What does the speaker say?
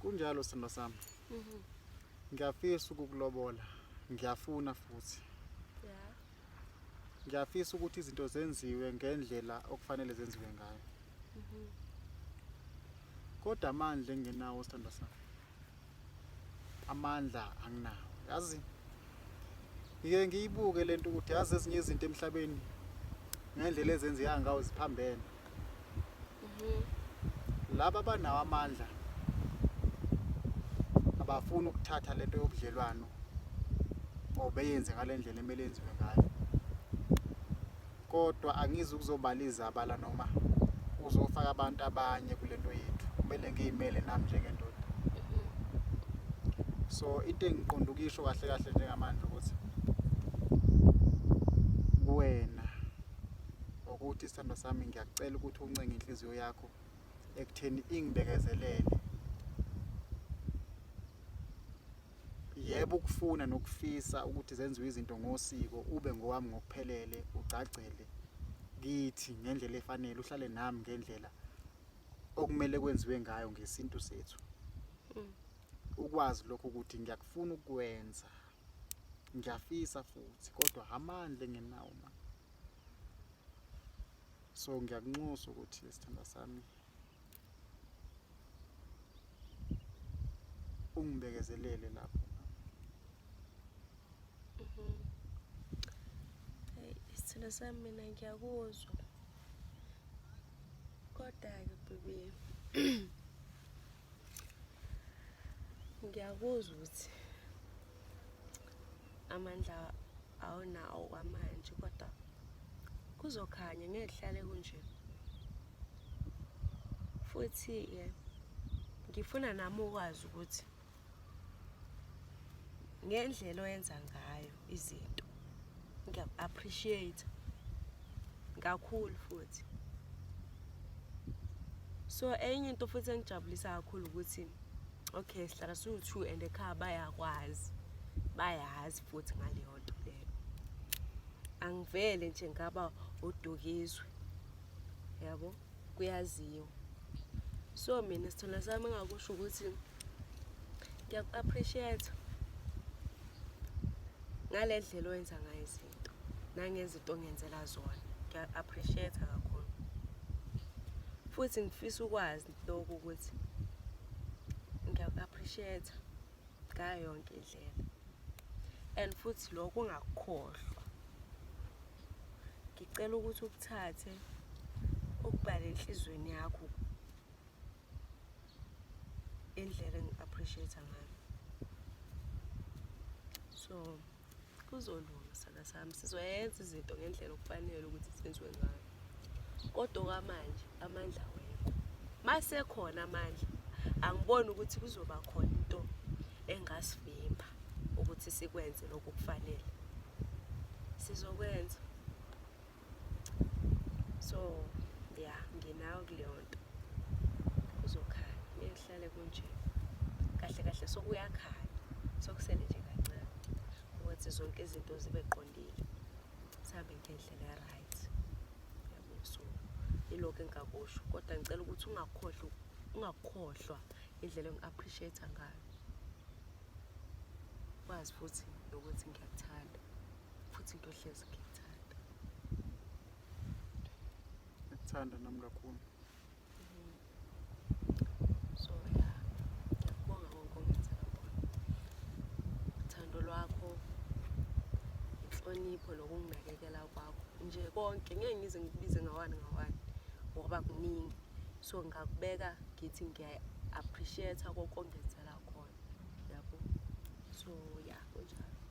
Kunjalo sithandwa sami. Ngiyafisa ukukulobola, ngiyafuna futhi. Yeah. Ngiyafisa ukuthi izinto zenziwe ngendlela okufanele zenziwe ngayo. Kodwa amandla engenawo sithandwa sami. Amandla anginawo. Yazi ngike ngiyibuke lento ukuthi yazi ezinye izinto emhlabeni ngendlela ezenzeka ngawo ziphambene. Laba abanawo amandla abafuni ukuthatha lento yobudlelwano or beyenze ngale ndlela emele yenziwe ngayo. Kodwa angizi ukuzobala izabala noma uzofaka abantu abanye kulento yethu. Kumele ngiyimele nami njengendoda. So into engiqonda ukuyisho kahle kahle njengamanje ukuthi kuwena ukuthi sithandwa sami ngiyakucela ukuthi uncenge inhliziyo yakho ekutheni ingibekezelele. Yebo ukufuna nokufisa ukuthi zenziwe izinto ngosiko ube ngowami ngokuphelele ugcagcele kithi ngendlela efanele uhlale nami ngendlela okumele kwenziwe ngayo ngesintu sethu. Ukwazi lokho ukuthi ngiyakufuna ukukwenza ngiyafisa futhi kodwa amandla engenawo ma. So ngiyakunxusa ukuthi sithandwa sami ungibekezelele lapho. Hey, isithelo sami mina ngiyakuzwa. Kodwa-ke baby ngiyakuzwa ukuthi amandla awunawo kwamanje kodwa kuzokhanya ngeke kuhlale kunje. Futhi-ke ngifuna nami ukwazi ukuthi ngendlela oyenza ngayo izinto ngiyaku-appreciate kakhulu futhi. So enye into futhi engijabulisa kakhulu ukuthi okay sihlala siwu-two and ekhaya bayakwazi, bayazi futhi ngaleyo nto leyo. Angivele nje ngaba udukizwe yabo, kuyaziwa. So mina sithandwa sami engingakusho ukuthi ngiyaku-appreciate ngale ndlela owenza ngayo izinto nangezinto ongenzela zona, ngiya-appreciate kakhulu. Futhi ngifisa ukwazi lokhu ukuthi ngiyaku-appreciate ngayo yonke indlela and futhi lokho ungakukhohlwa. Ngicela ukuthi ukuthathe ukubhale enhliziyweni yakho indlela engi-appreciate ngayo. So kuzolunga saka sami, sizoyenza izinto ngendlela okufanele ukuthi zenziwe ngayo. Kodwa okwamanje amandla awekho. Masekhona amandla, angiboni ukuthi kuzoba khona into engasivimba ukuthi sikwenze lokhu okufanele. Sizokwenza. So ya nginawe kuleyo nto. Kuzokhanya, ngeke kuhlale kunje. Kahle kahle sokuyakhanya, sokusele nje kancane ukuthi zonke izinto zibe qondile. Sihambe ngendlela e-right. Yabo, so ilokhu engingakusho kodwa ngicela ukuthi ungakhohlwa ungakhohlwa indlela engi-appreciate ngayo. Wazi futhi nokuthi ngiyakuthanda futhi ngiyohlezi ngikuthanda. Ngikuthanda nami kakhulu. So ya, ngiyakubonga konke ongenzela kona. Uthando lwakho, inhlonipho nokunginakekela kwakho. Nje konke ngeke ngize ngikubize ngawani ngawani ngoba kuningi. So ngingakubeka ngithi ngiya-appreciate konke ongenzela khona. Yabo? So ya, kunjalo.